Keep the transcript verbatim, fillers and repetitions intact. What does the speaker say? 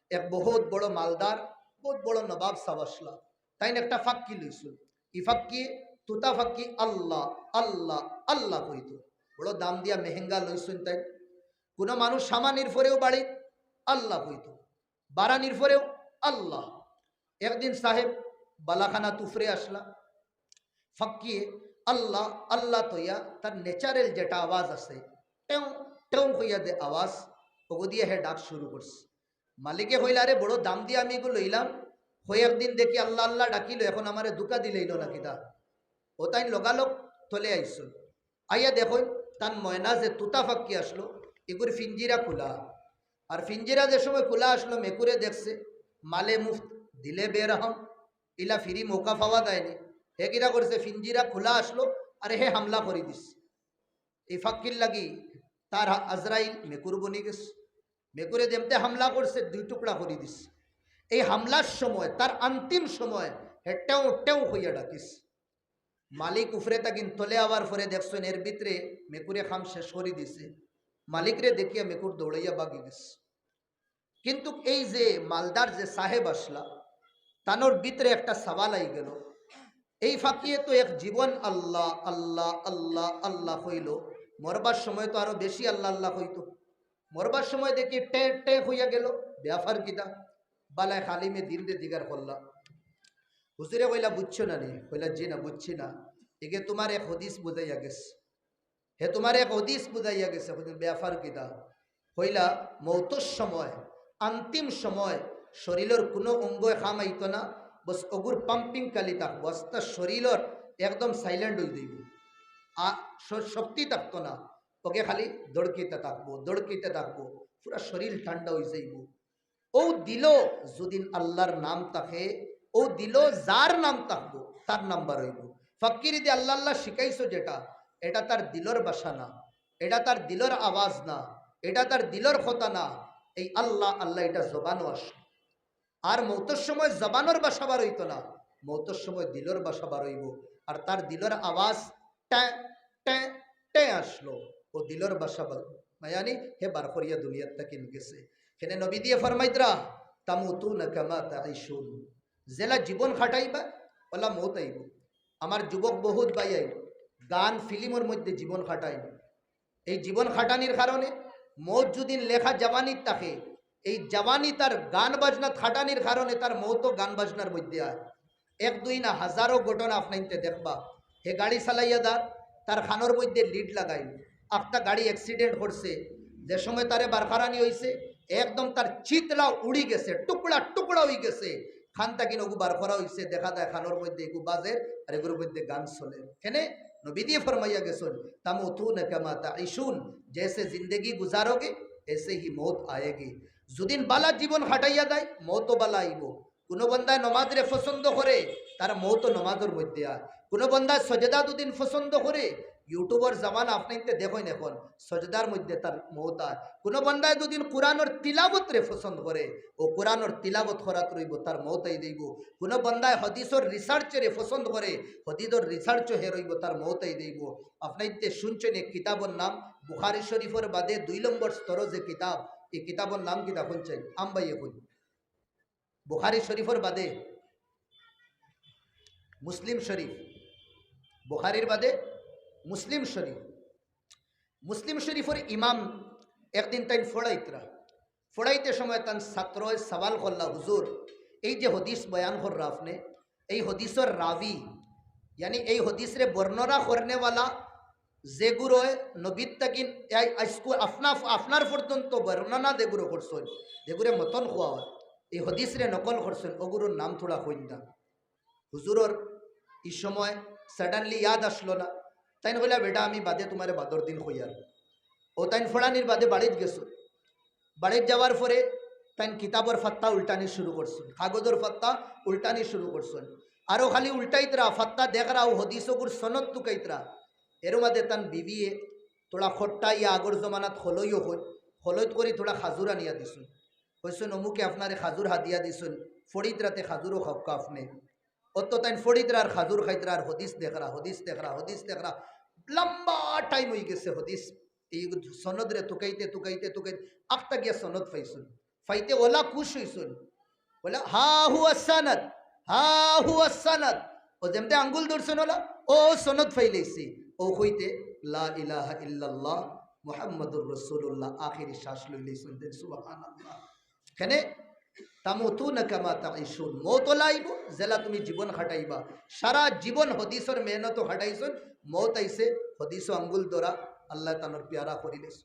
এক বহুত বড় মালদার, বহুত বড় নবাব সাব আছলা। তাইন একটা ফাক্কি লইছইন। ই ফাক্কি, তুতা ফাক্কি আল্লাহ, আল্লাহ, আল্লাহ কইতো। বড় দাম দিয়া মেহেঙ্গা লইছইন তাইন। কুনু মানুষ সামানির পরেও বাড়িত আল্লাহ কইতো, বারানির পরেও আল্লাহ। একদিন সাহেব বালাখানাত উফরে আছলা, ফাক্কিয়ে আল্লাহ, আল্লাহ তইয়া তার natural যেটা আওয়াজ আছে, টেউ, টেউ কইয়া যে আওয়াজ, ওগু দিয়া হে ডাক শুরু করছে। মালিকে কইলা, "আরে বড় দাম দিয়া আমি ইগু লইলাম, কয়েকদিন দেখি আল্লাহ আল্লাহ ডাকিলো, এখন আমারে ধুকা দিলাইলো না কিতা?" ও তাইন লগালগ তলে আইছইন। আইয়া দেখইন, তান ময়না যে তুতা ফাক্কি আছলো, ইগুর ফিঞ্জিরা খুলা। আর ফিঞ্জিরা যে সময় খুলা আছলো, মেকুরে দেখছে, মালে মুফত, দিলে বেরহম, ইলা ফিরি মৌকা পাওয়া যায়নি। হে কিতা করছে, ফিঞ্জিরা খুলা আছলো, আর হে হামলা করি দিছে। ই ফাক্কির লাগি তার হা-, আজরাইল মেকুর বনি গেছে। মেকুরে যেমতে হামলা করছে, দুই টুকরা করি দিছে। এই হামলার সময়, তার অন্তিম সময়, হে টেউ টেউ কইয়া ডাকিছে। মালিক উফরে থাকিন তলে আওয়ার পরে দেখছইন, এর ভিতরে মেকুরে কাম শেষ করি দিছে। মালিকরে দেখিয়া মেকুর দৌড়াইয়া ভাগি গেছে। কিন্তু এই যে মালদার যে সাহেব আছলা, তানর ভিতরে একটা সওয়াল আই গেল, এই ফাক্কিয়ে তো এক জীবন আল্লাহ, আল্লাহ, আল্লাহ, আল্লাহ কইলো, মরবার সময় তো আরো বেশি আল্লাহ, আল্লাহ কইতো। মরবার সময় দেখি টেঁ, টেঁ কইয়া গেল, ব্যাপার কিতা? বালায় খালিমে দিনরে জিগার করলা। হুজুরে কইলা, "বুঝছো না নি?" কইলা, "জি না, বুঝছি না।" এগে তুমার এক হাদিস বুঝাইয়া গেছে। হে তুমার এক হাদিস বুঝাইয়া গেছে, কইছইন, "ব্যাপার কিতা?" কইলা, "মৌতর সময়, অন্তিম সময় শরীলর কুনু অঙ্গয় কাম আইতো না, বস অগুর pumping খালি থাকবো, আস্তা শরীলর একদম silent অই যাইবো, আ, শ-, শক্তি থাকতো না, অগে খালি দড়কিতে থাকবো, দড়কিতে থাকবো, পুরা শরীল ঠান্ডা অই যাইবো।" ও দিলো যুদিন আল্লাহর নাম থাকে, ও দিলো যার নাম থাকবো, তার নাম্বার অইবো। ফাক্কিরে দি আল্লাহ আল্লাহ শিখাইছো যেটা, এটা তার দিলর ভাষা না, এটা তার দিলর আওয়াজ না, এটা তার দিলর কথা না। এই আল্লাহ আল্লাহ এটা জবানো আসে। আর মৌতর সময় জবানর ভাষা বার অইতো না, মৌতর সময় দিলর ভাষা বার অইবো। আর তার দিলর আওয়াজ টেঁ, টেঁ, টেঁ আছলো। ও দিলর ভাষা বার, মায়ানি হে বার করিয়া দুনিয়ার থাকিন গেছে। কেনে নবী দিয়ে ফরমাইতরা, "তামুতুনা কামা তাইশুন।" যেলা জীবন খাটাইবা, ওলা মৌত আইবো। আমার যুবক বহুত ভাই আইন, গান ফিল্মর মধ্যে জীবন খাটাইন। এই জীবন খাটানির কারণে মৌত যুদিন লেখা জওয়ানিত থাকে, এই জওয়ানি তার গান বাজনাত খাটানির কারণে তার মৌতও গান বাজনার মধ্যে আয়। এক দুই না, হাজারো ঘটনা আপনাইন্তে দেখবা। হে গাড়ি চালাইয়া যার, তার কানর মধ্যে লিড লাগাইল, একটা গাড়ি accident করছে, যে সময় তারে বার করানি অইছে, একদম তার চিতলা উড়ি গেছে, টুকরা টুকরা অই গেছে। কান থাকিন ওগু বার করা অইছে, দেখা যায় কানর মধ্যে এগু বাজের আর এগুর মধ্যে গান চলের। কেনে নবী দিয়ে ফরমাইয়া গেছইন, "তামুতুনা কামা তাইশুন, জেসে জিন্দেগি গুজারোগে, এসে হি মৌত আয়েগি।" যুদিন বালা জীবন খাটাইয়া যায়, মৌতও বালা আইবো। কুনু বন্দায় নমাজরে পছন্দ করে, তার মৌতও নমাজর মধ্যে আয়। কুনু বন্দায় সজদা যুদিন পছন্দ করে, YouTubeর জমানা আপনাইন্তে দেখইন এখন, সজদার মধ্যে তার মৌত আয়। কুনু বন্দায় যুদিন কুরআনর তিলাওতরে পছন্দ করে, ও কুরআনর তিলাওত করাত রইবো, তার মৌত আই যাইবো। কুনু বন্দায় হাদিসর researchরে পছন্দ করে, হাদিসর researchও হে রইবো, তার মৌত আই যাইবো। আপনাইন্তে শুনছইন এক কিতাবর নাম, বুখারী শরীফর বাদে দুই নম্বর স্তরো যে কিতাব, এই কিতাবর নাম কিতা কইন চাই? আম ভাইয়ে কইন। বুখারী শরীফর বাদে মুসলিম শরীফ, বুখারীর বাদে মুসলিম শরীফ। মুসলিম শরীফর ইমাম একদিন তাইন ফড়াইতরা, ফড়াইতে সময় তান ছাত্রয় সওয়াল করলা, "হুজুর, এই যে হাদিস বয়ান কররা আপনে, এই হাদিসর রাবি, ইয়ানি এই হাদিসরে বর্ণনা করনেওয়ালা যেগুরে নবীর থাকিন এই আইজকু আপনা-, আপনার পর্যন্ত বর্ণনা যেগুরে করছইন, যেগুরে মতন কওয়া অয়, এই হাদিসরে নকল করছইন, ওগুরর নাম থুড়া কইন না।" হুজুরর ই সময় suddenly ইয়াদ আছলো না। তাইন কইলা, "বেটা, আমি বাদে তুমারে বাদর দিন কইয়ার।" ও তাইন ফড়ানির বাদে বাড়িত গেছইন। বাড়িত যাওয়ার পরে তাইন কিতাবর পাত্তা উল্টানি শুরু করছইন, কাগজর পাত্তা উল্টানি শুরু করছইন। আরো খালি উল্টাইতরা, পাত্তা দেখরা, ও হাদিস ওগুর সনদ তুকাইতরা। এর মাঝে তান বিবিয়ে থুড়া খট্টা ইয়া আগর জমানাত খলইও কইন, খলইত করি থুড়া খাজুর আনিয়া দিছইন। কইছইন, "অমুকে আপনারে খাজুর হাদিয়া দিছইন, ফড়িতরা তে খাজুরও খাউক্কা আপনে।" অত তাইন ফড়িতরা আর খাজুর খাইতরা আর হাদিস দেখরা, হাদিস দেখরা, হাদিস দেখরা। লম্বা time অই গেছে হাদিস। এই সনদরে তুকাইতে, তুকাইতে, তুকাইতে আখতা গিয়া সনদ পাইছইন। পাইতে ওলা খুশ অইছইন। বলে, "হা হুয়া সনদ, হা হুয়া সনদ।" ও যেমতে আঙ্গুল ধরছইন ওলা, ও সনদ পাইলাইছি। ও কইতে, "লা ইলাহা ইল্লাল্লাহ মুহাম্মাদুর রাসূলুল্লাহ", আখেরি শ্বাস লইলাইছইন। দেন সুবহানাল্লাহ। কেনে? "তামুতুনা কামা তাঈশুন", মউত ওলা আইবো, যেলা তুমি জীবন কাটাইবা। সারা জীবন হদিসর মেহনত কাটাইছইন, মউত আইছে, হদিসো আঙ্গুল ধরা, আল্লাহ তানর পিয়ারা করিলাইছইন।